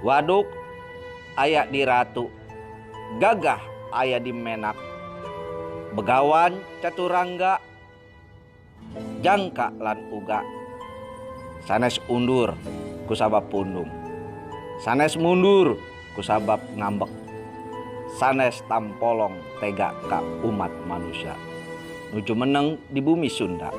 Waduk aya di ratu, gagah aya di menak, begawan caturangga, jangka lan uga. Sanes undur kusabab pundung, sanes mundur kusabab ngambek, sanes tampolong tega ka umat manusia nu jumeneng di bumi Sunda.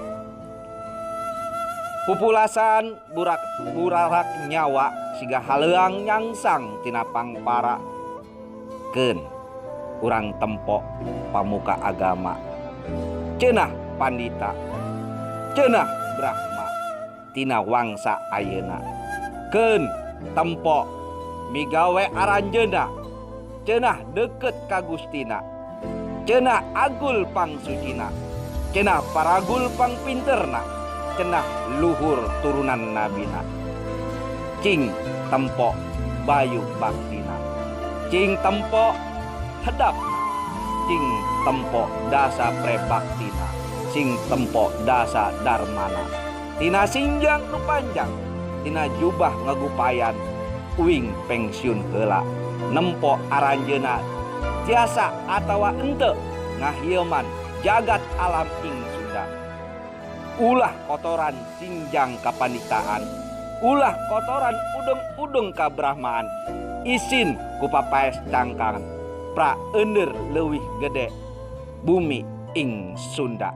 Pupulasan burak burarak nyawa siga haleuang nyangsang tina pangpara keun urang tempo pamuka agama ceunah pandita ceunah brahma tina wangsa ayeuna keun tempo migawe aranjeunna ceunah deukeut ka Gustina ceunah agul pangsucina cenah paragul pangpinterna cenah luhur turunan nabina cing tempo bayu baktina cing tempo hedapna cing tempo dasa prebaktina cing tempo dasa darmana tina sinjang nu panjang tina jubah ngagupayan uing pensiun heula nempo aranjeunna tiasa atawa henteu ngahilman jagat alam ing Sunda. Ulah kotoran sinjang kapanditaan, ulah kotoran udeng-udeng kabrahmaan, isin ku papaes cangkangan pra euneur leuwih gede bumi ing Sunda.